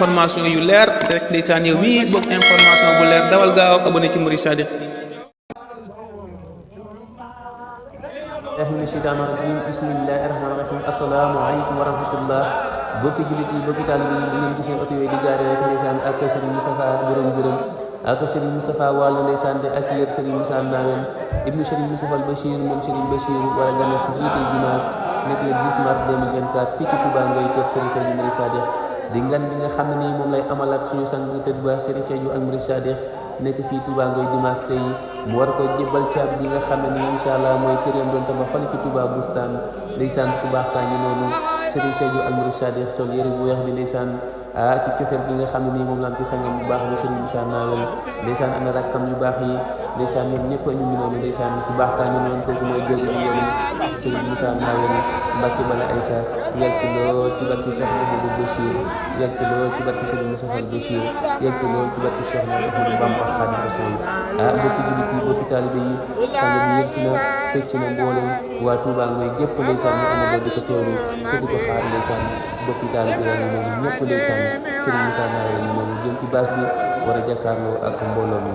information yu leer rek ndeysaan yow mi bëgg information bu leer dawal gaaw abonné ci Mouride Sadiq min shaytaani rajiim bismillaahi rahmaani rahiim assalaamu aleykum wa rahmatullah bokki jullit yi bokki taalibe yi ngeen gisee oto yooyu di gaare rek ndeysaan ak Serigne Moustapha gërëm ak Serigne Moustapha Wàllu ndeysaan de ak yër Serigne Moussa Nawel ibnu Serigne Moustapha Bachir moom Serigne Bachir war a gane su jiite dimanche nekk le 10 mars 2024 fii ci Touba Ngoye kër Serigne Cheikh Mouride Sadiq di ngan bi nga xam ne nii moom lay amal ak suñu sang tëdd ba Serigne Cheikh Mouride Sadiq nekk fii Touba Ngoye dimanche tey mu war ko jébbal caabi bi nga xam ne nii incha allah mooy kër yam doon tabax fale ci Touba Bustaan ndeysaan ku baax kaa ngi noonu Serigne Cheikh Mouride Sadiq sol yëre bu weex bi ndeysaan ci cofeel gi nga xam ne nii moom laan ci sangam bu baax bi Serigne Moussa Nawel ndeysaan ana rakkam yu baax yi ndeysaan ñoom ñëpp ñu ngi noonu ndeysaan ku baax kaa ngi noonu kooku mooy jóg ñu yoonu Serigne Moussa Nawel Mbacke Bala Aïssa yegg loo ci barke Cheikh Mouhamadou Bachir yegg loo ci barke Serigne Moussa Bachir yegg loo ci barke Cheikh Mouhamadou Bamba Khadimu Rasul bokki jullit yi bokki taalibe yi sang bi yëg si na fekk si na mboolem waa Touba Ngoye gépp ndeysaan ñu amandoo di ko teewlu te di ko xaar ndeysaan bokki taalibe yi moom ñëpp ndeysaan Serigne Moussa Nawel ñu moom jëm ci baas bi war a jàkkaarloo ak mbooloo mi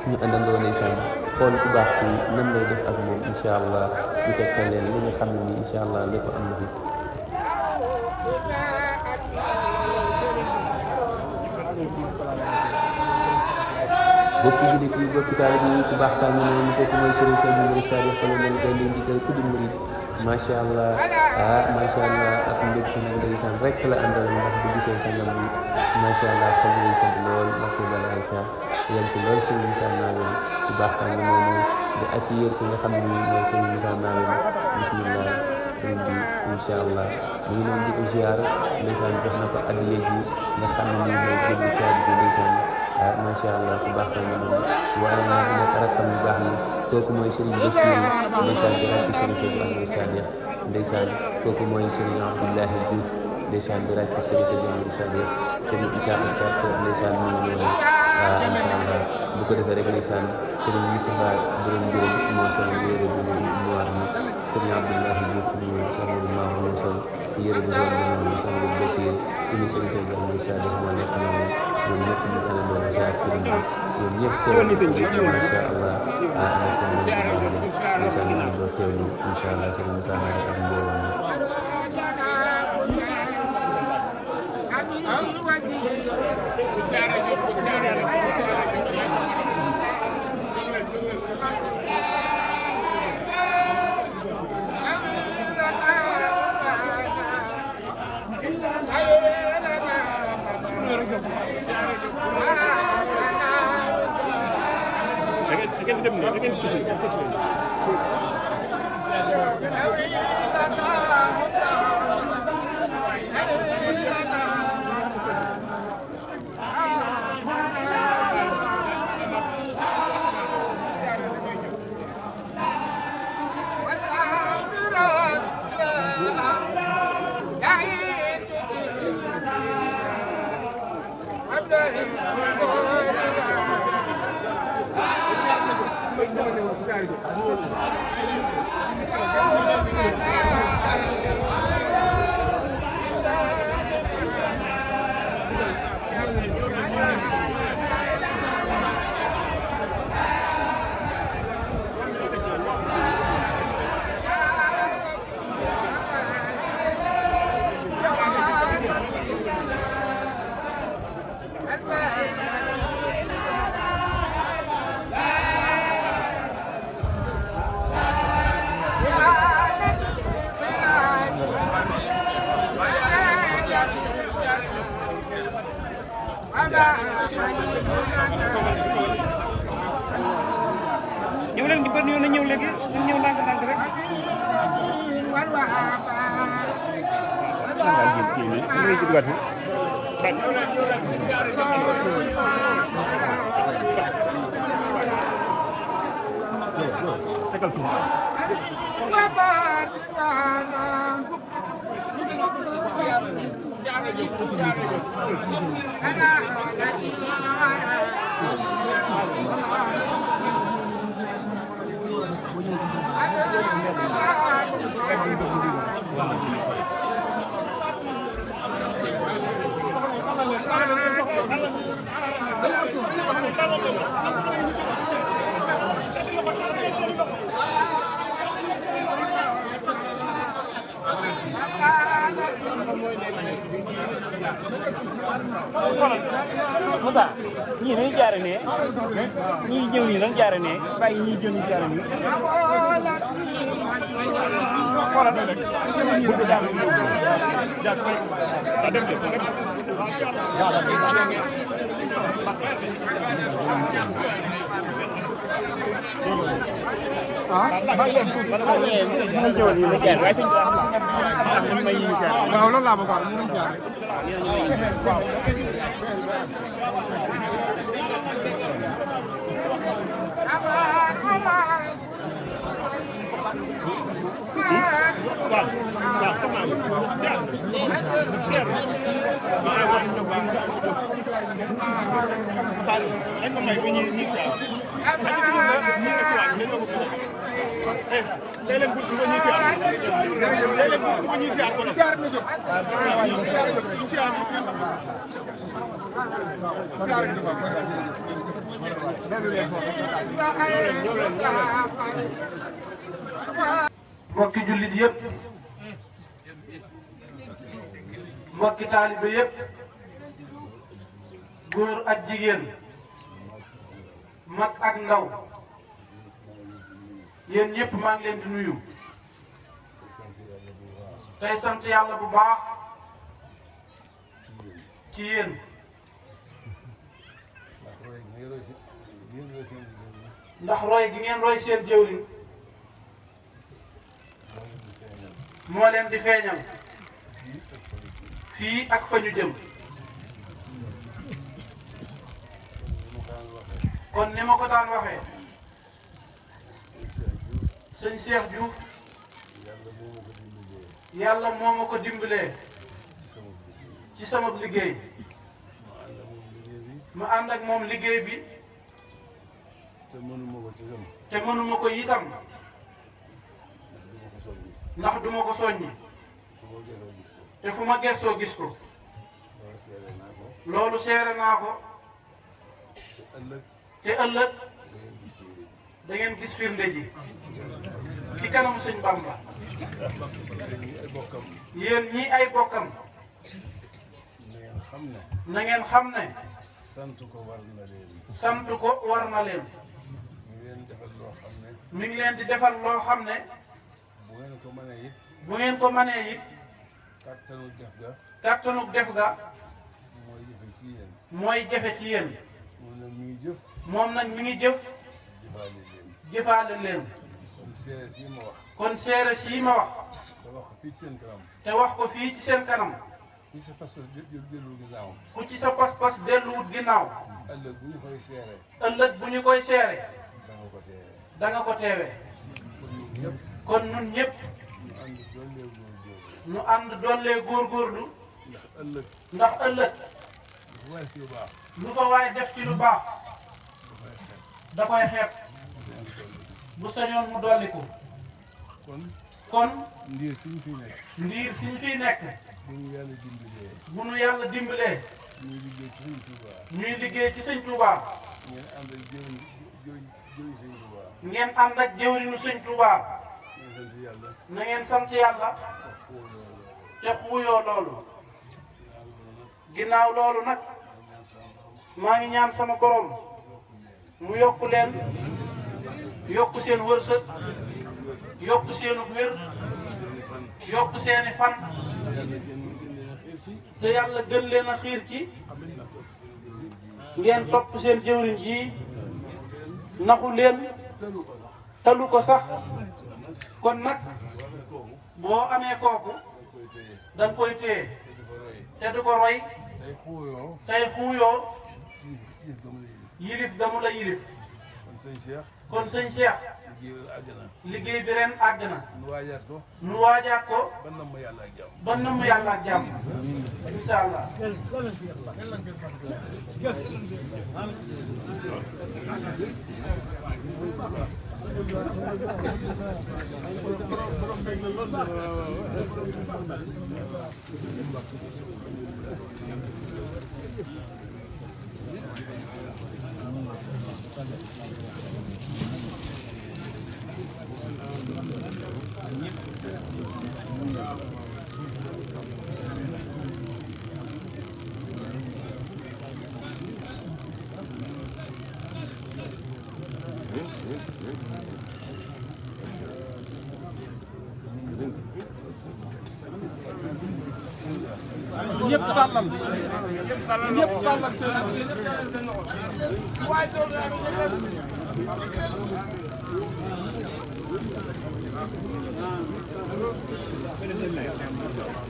ñu àndandoo ndeysaan xool ku baax ki nan lay def ak moom incha allah ñu tegtal leen li nga xam ne nii incha allah lépp am na fi bokki jullit yi bokki taalibe yi ku baax kaa ngi noonu kooku mooy Serigne Cheikh Mouride Sadiq xale leen koy leen jiital ku di murid macha allah macha allah ak mbégte nag ndeysaan rek la àndal ndax bu gisee sa ngam bi macha allah xol bi sant lool Mbacke Bala Aïssa yéen ci lool Serigne Moussa Nawel ku baax kaa ngi noonu di accueillir ki nga xam ne nii mooy Serigne Moussa Nawel bismillah sëriñ bi incha allah mu ngi noonu di ko ziar ndeysaan jox na ko addiya ji nga xam ne nii mooy jënd caabi ji ndeysaan macha allah ku baax kaa ngi noonu waaye nag nag rakkam yu baax yi kooku mooy Serigne Bachir ndeysaan di rakk Serigne Cheikh Mouride Sadiq ndeysaan kooku mooy Serigne Abdoulahi Diouf ndeysaan di rakk Serigne Cheikh Mouride Sadiq Serigne Issa Kat ndeysaan mu ngi noonu incha allah bu ko defee rek ndeysaan Serigne Moustapha borom juróom moo sol yére bu noir mi Serigne Abdoulahi Diouf ñu Serigne Mamadou moo sol yére bu jaune noonu Serigne Bachir ini Serigne Cheikh Mouride Sadiq moo nekk noonu ñoom ñëpp ñu àndandoo di ziar Serigne bi ñoom ñëpp teew macha allah macha allah ndeysaan ñu doo teewlu incha allah Serigne Moussa Nawel ak mbooloo ñëw leen di bëri ñëw na ñëw léegi ñu ñëw ndànk rek. Moussa ñii dañuy jaare ne ñii jëw nii dañ jaare ne bàyyi ñii jëw nii jaare nii xoolal na rek ñii ko jaare nii jaare da dem de waaw loolu laa bëgg a wax ñu ngi waaw. mbokki jullit yëpp mbokki taalibe yëpp góor ak jigéen mag ak ndaw yéen ñëpp maa ngi leen di nuyu tey sant yàlla bu baax ci yéen ndax roy gi ngeen roy seen jëwriñ moo leen di feeñal fii ak fa ñu jëm kon ni ma ko daan waxee sëñ Cheikh Diouf yàlla moo ma ko dimbalee ci sama liggéey ma ànd ak moom liggéey bi te mënuma ko itam ndax duma ko soññi te fu ma gëstoo gis ko loolu seere naa ko te ëllëg da ngeen gis firnde ji ci kanamu sëñ Bamba yéen ñii ay bokkam na ngeen xam ne sant ko war na leen mi ngi leen di defal loo xam ne bu ngeen ko mënee it kàttanu def ga mooy jafe ci yéen moom nag mi ngi jëf jëfaale leen kon seere si ma wax te wax ko fii ci seen kanam ku ci sa pas-pas delluwut ginnaaw ëllëg bu ñu koy seere da nga ko teewe kon ñun ñëpp ñu ànd dollee góorgóorlu ndax ëllëg lu ko waay def ci lu baax da koy xeeb bu sañoon mu dolli ko kon ndiir suñ fiy nekk bu nu yàlla dimbalee ñuy liggéey ci sëñ Tuubaa ngeen ànd ak jëwriñu sëñ Tuubaa na ngeen sant yàlla te xuuyoo loolu ginnaaw loolu nag maa ngi ñaan sama borom mu yokku leen yokku seen wërsëg yokku seenu wér yokku seeni fan te yàlla gën leen a xiir ci ngeen topp seen jëwriñ ji naxu leen talu ko sax kon nag boo amee kooku danga koy téye te du ko roy tey xuuyoo yilif gamu la yilif kon sëñ Cheikh liggéey bi ren àgg na nu waajaat ko ba namm yàlla ak jàmm incha allah ñëpp tàllal ñëpp tàllal seen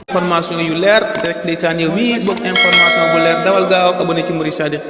information yu leer rek ndeysaan yow mi bëgg information bu leer dawal gaaw abonné ci Mouride Sadiq